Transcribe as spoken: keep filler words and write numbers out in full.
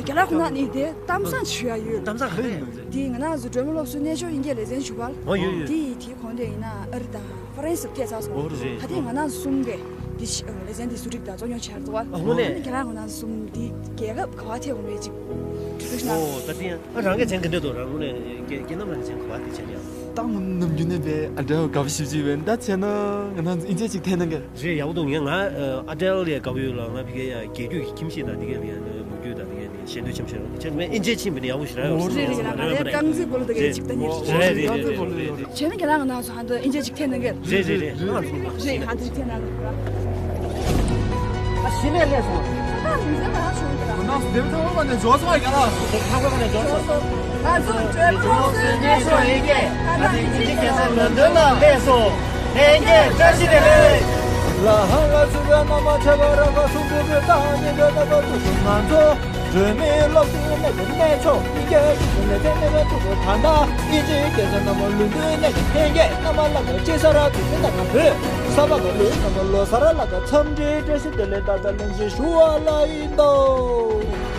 རྒན་ལགས་ཁོང་རྣམ་གཉིས་དེ་གཏམ་བཟང་ཞུ་ཡ་ཡོད། གཏམ་བཟང་ག་རེ་ཡོད། དེ་ང་རང་ཚོ་སྒྲོལ་མ་སློབ་གསོའི་གནས་མཆོག་དབྱིན་སྐད་ལེ་ཚན་ཞུ་བ། ཨོ་ཡོད་ཡོད། དེ་ཡི་དེའི་གོང་དེ་ཡིན་ན་ཨ་རི་དང་ཧྥ་རན་སི་ཕེབས་ཚར་སོང་། ཨོ་རེད། ད་ཐེངས་ང་རང་ཚོ་གསུམ་གས་དེ་ལེ་ཚན་དེ་ཟུར་སྒྲིག་དང་རྩོད་རྙོག་བྱས་ཚར་བ། ཨ་ཧོ་ནས། ཨ་ནི་རྒན་ལགས་ཁོང་རྣམ་ཚོ་གསུམ་དེ་རྒྱལ་ཁབ་ག་བ་ཐེབས་འོང་མེད་ཅིག་དྲི་བ་ཞུ་ན། ཨོ་ད་དེ་ཡང་ཨ་རང་གི་མཚན་ག་འདྲ་འདུག་རང་ངོས་ནས་རྒན་རྒན་རྣམ་རང་གི་མཚན་ག་བ་དེ་བྱས་ཡང་། ད་ང་ནམ་རྒྱུན་ནས་པའི་ཨ་འདྲ་དགའ་པོ་ཞིབ་ཅིག་བས་ད་བྱས་ན་ང་རང་ཚོ་དབྱིན་ཇི་ཅིག་འཐེན་ན་ག་རེད། ཡག་པོ་འདུག་ངས་ང་ཨ་ཏལ་ལ་དགའ་པོ་ཡོད་ལ། ང་ཕ་གིར་ཡ་རྒྱལ་རྒྱུད་ཀྱི་ཁྱིམ་གཞིས་དང་དེ་གས་ལ་ཡ་ལོ་རྒྱུས་དང་དེ་གས་ནས་ཤེས་འདོད་ཆེན་པོ་ཞིག་རེད། ཁྱེད་མེད་ཨིན་ཇི་ཕྱིན་པ་ནི་ཡག་པོ་ཞིག་རེད། རེད་རེད། ང་རང་རྐང་རྩེད་སྤོ་ལོ་དེ་གས་ཅིག་ལྟ་ཉེར་རེད། རེད་རེད་རེད་རེད། བྱས་ན་ཁྱེད་རང་ང་ནང་སུ་ཧ་འདི་ཨིན་ཇི་ཅིག་འཐེན་ན་ག་རེད། རེད་རེད་རེད། ང་ཚོ་རེད་ཧ་འདི་འཐེན་ན་ག་རེད། ཨ་ཤི་ནས་ལས་སོང་། ཁོ་ན་སྡེབ་ཐང་པ་ནས་འཇོག་སོང་ཡ་ལ། སྡེབ་ཐང་པ་ནས་འཇོག་སོང་། ང་ཚོ་བྲོས་ཁོངས་སུ་གནས་མཆོག་ཡིན་གྱི། ང་ཚོ་ཡིན་གྱི་ཁ་སང་ལོན་ཏོན་ལ་སླེབས་སོང་། ལྷན་རྒྱས་བཀྲ་ཤིས་བདེ་ལེགས། ལ་ཧང་ལ་སུ་བའི་མ་མ་ཆ་བ་ར་བ་སུ་བུ་བུ་ཏང་ཉི་བའི་ན་བ་དུ་སུ་ང་ཚོ་བྲོས་མི་སློབ་གསོའི་གནས་ཀྱི་གནས་མཆོག་ཡིན་གྱི་ཞུ་ལས་དེ་གནས་བའི་ཐུགས་ཁུར་ད་ལྟ་ཨིན་ཇིའི་རྒྱལ་ས་རྣམ་པ་ལུན་ཏུའི་གནས་ཀྱི་ལྷན་རྒྱས་རྣམ་པ་ལ་ཀ་ཅི་ས་ར་དུ་མི་ན་ག་བོད་ས་བ་ག་ལུས་རྣམ་པ་ལོ་ས་ར་ལ་ཀ་འཚམས་འདྲི་བཀྲ་ཤིས་བདེ་ལེགས་ད་ལྟ་ལན་ཞེས་ཞུ་བ་ལ་ཡིན་ཏོ།